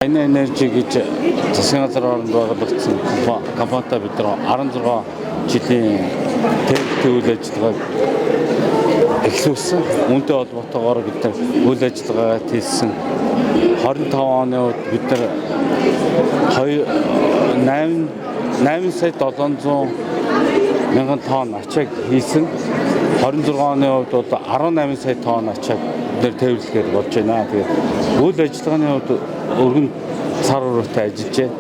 China Energy гэж засгийн газар оронд байгуулагдсан компанитай бид нар 16 жилийн техникийн үйл ажиллагааг эхлүүлсэн. Үүнтэй холбоотойгоор бид нар үйл ажиллагаа хийсэн. 25 оны үед бид нар 8 сая 700 мянган тонн ачааг хийсэн. 26 оны хувьд бол 18 сая тонн ачааг бид нар тээвэрлэхээр болж байна. Тэгээд үйл ажиллагааны хувьд өргөн цар хүрээтэй ажиллаж байна.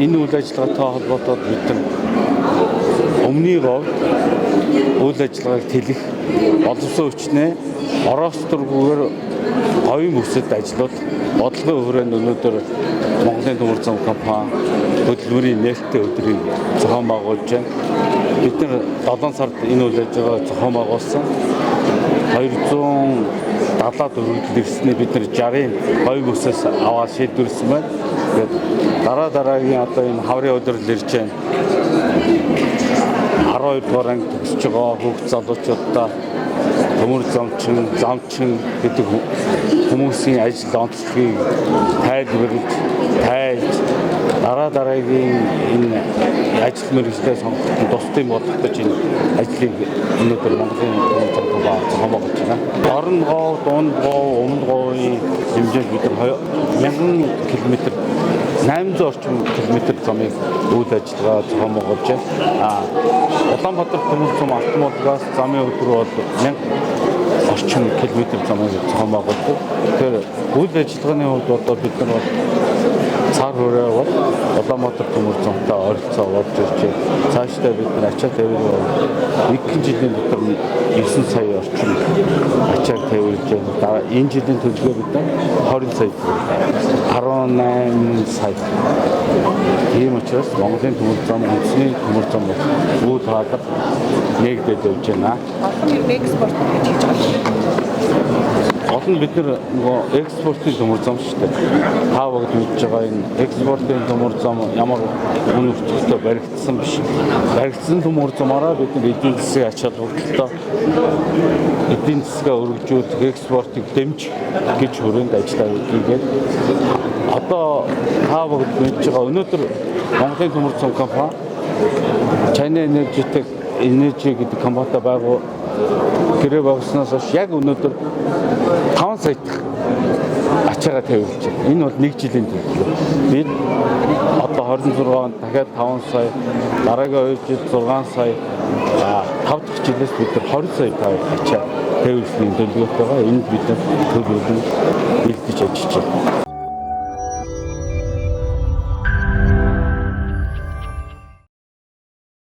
Энэ үйл ажиллагаатай холбоотойгоор бид нар өмнөний говьд үйл ажиллагааг тэлэх боловсон хүчнээ ороосдоргүйгээр говийн бүсэд ажиллавал бодлогын хүрээнд өнөөдөр Монголын төмөр зам компани хөдөлмөрийн нээлттэй өдрийг зохион байгуулж байна. Бид нар 7 сард энэ үйл ажиллагаа зохион байгуулсан. 270-аад өргөдөл ирсний бид нар 60-ын говийн бүсээс аваад шийдвэрлэсэн байна. Тэгээд дараа дараагийн одоо энэ хаврын өдрөл ирж байна. 12 дугаар анги төгсөж байгаа хүүхд залуучуудаа төмөр замчин гэдэг хүмүүсийн ажил онцлогийг тайлбарлаж, тайлж дараа дараагийн энэ ажил мэргэжлээ сонгоход тусдсан болох гэж энэ ажлыг өнөөдөр Монголын төмөр зам компани зохион байгуулж байна. Орон говь, дунд говь, өмнөд говийн хэмжээнд бид нар 1000 км 800 орчим километр замыг үйл ажиллагаа зохион байгуулж байна. Улаанбаатар төмөр зам Алтанмолгоос замын өдөр бол 1000 орчим километр замыг зохион байгуулдаг. Тэгэхээр үйл ажиллагааны хувьд одоо бид нар бол цар хүрээ бол Улаанбаатар төмөр замтай ойролцоо болж ирж байна. Цаашдаа бид нар ачаа тээврийн нэг жилийн дотор 9 сая орчим ачааг тээвэрлэж байна. Дараа энэ жилийн төлөвлөгөө бид нар 20 сая 18 сая. Тийм учраас Монголын төмөр зам үндэсний төмөр зам бол үйл хаалга нэгдээд явж байна. Олон ер нь экспорт гэж хийж байгаа. Гол нь бид нар нөгөө экспортын төмөр зам шүү дээ. Та бүгд мэдж байгаа энэ экспортын төмөр зам ямар үн өртөгтэй баригдсан биш. Баригдсан төмөр замаараа бид нар эдийн засгийн ач холбогдолтой эдийн засгаа өргөжүүлэх, экспортыг дэмжих гэж хүрээнд ажиллаа хийгээд одоо та бүгд мэдж байгаа өнөөдөр Монголын төмөр зам компани China Energy Tech Energy гэдэг компанитай байгуу гэрээ байгуулснаас хойш яг өнөөдөр 5 сая дахь ачаагаа тээвэрлэж байна. Энэ бол нэг жилийн төлөвлөгөө. Бид одоо 26 онд дахиад 5 сая, дараагийн 2 жил 6 сая, 5 дахь жилээс бид нар 20 сая ачаа тээвэрлэхийн төлөвлөгөөтэй байгаа. Энд бид нар төлөвлөн бэлдэж ажиллаж байна.